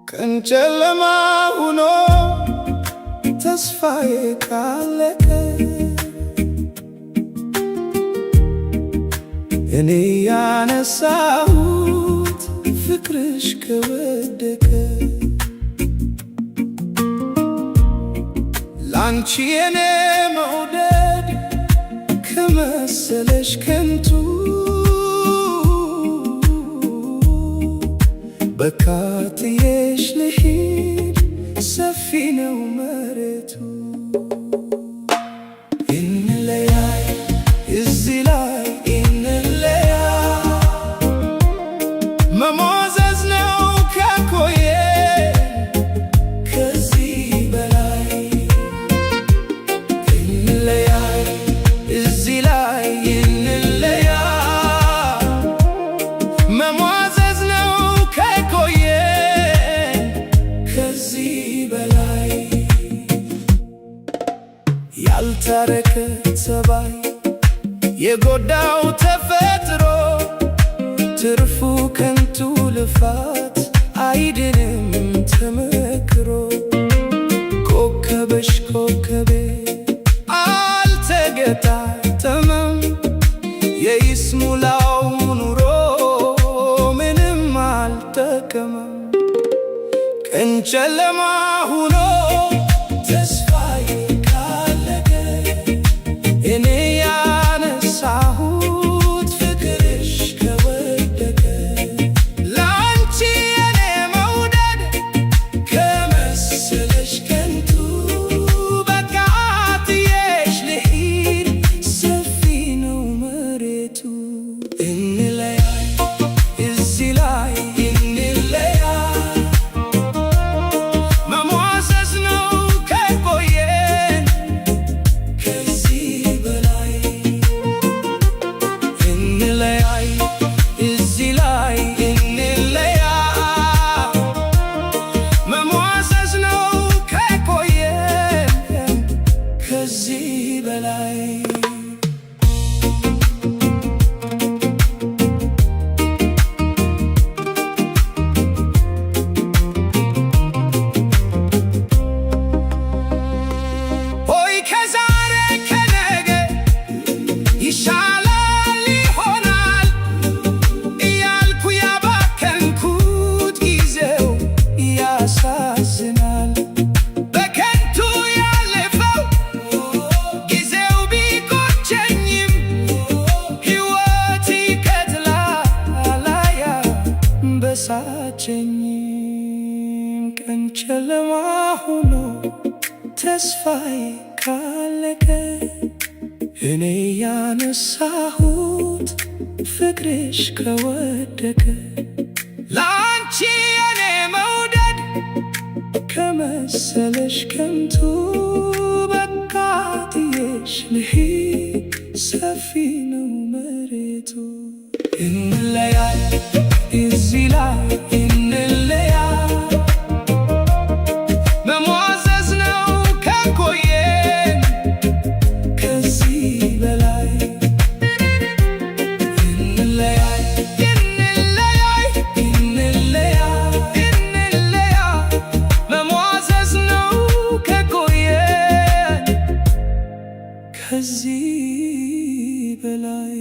ቀን ጨለማ ሆኖ ተስፋዬ ካለቀ፣ እኔ ያነሳሁት ፍቅርሽ ከወደቀ፣ ላንቺ የኔ መውደድ ከመሰለሽ ከንቱ፣ በቃ ትዬሽ ልሂድ፣ ሰፊ ነው መሬቱ። እንለያይ፣ እዚህ ላይ እንለያይ፣ መሟዘዝ ነው ከቆየ ከዚህ በላይ። እንለያይ፣ እዚህ ላይ እንለያይ፣ መሟዘዝ ነው ከቆየ ከዚህ በላይ። ያልታረከ ጸባይ፣ የጎዳው ተፈጥሮ፣ ትርፉ ከንቱ ልፋት፣ አይድንም ተመክሮ። ኮከብሽ ኮከቤ አልተገጣጠመም፣ የይስሙላው ኑሮ ምንም አልጠቀመም። ቀን ጨለማ ሁኖ ተስፋዬ ካለቀ፣ እኔ ያነሳሁት ፍቅርሽ ከወደቀ፣ ላንቺ የኔ መውደድ ከመሰለሽ ከንቱ፣ በቃ ትዬሽ ልሂድ፣ ሰፊ ነው መሬቱ። እንለያይ፣ እዚህ ላይ እንለያይ፣ መሟዘዝ ነው ከቆየን ከዚህ በላይ። እንለያይ፣ እዚህ ላይ እንለያይ፣ መሟዘዝ ነው ከቆየን ከዚህ በላይ። ሆይ ከዛሬ ከነገ ይሻላል ይሆናል እያልኩ ያባከንኩት ጊዜው ያሳዝናል። በከንቱ ያለፈው ጊዜው ቢቆጨኝም፣ ሕይወት ይቀጥላል አያበሳጨኝም። ቀን ጨለማ ሆኖ ተስፋዬ ካለቀ፣ እኔ ያነሳሁት ፍቅርሽ ከወደቀ፣ ላንቺ የኔ መውደድ ከመሰለሽ ከንቱ፣ በቃ ትዬሽ ልሂድ፣ ሰፊ ነው መሬቱ። እንለያይ፣ እዚህ ላይ እንለያይ፣ መሟዘዝ ነው ከቆየን ከዚህ በላይ። እንለያይ፣ እንለያይ፣ እንለያይ፣ እንለያይ፣ መሟዘዝ ነው ከቆየን ከዚህ በላይ።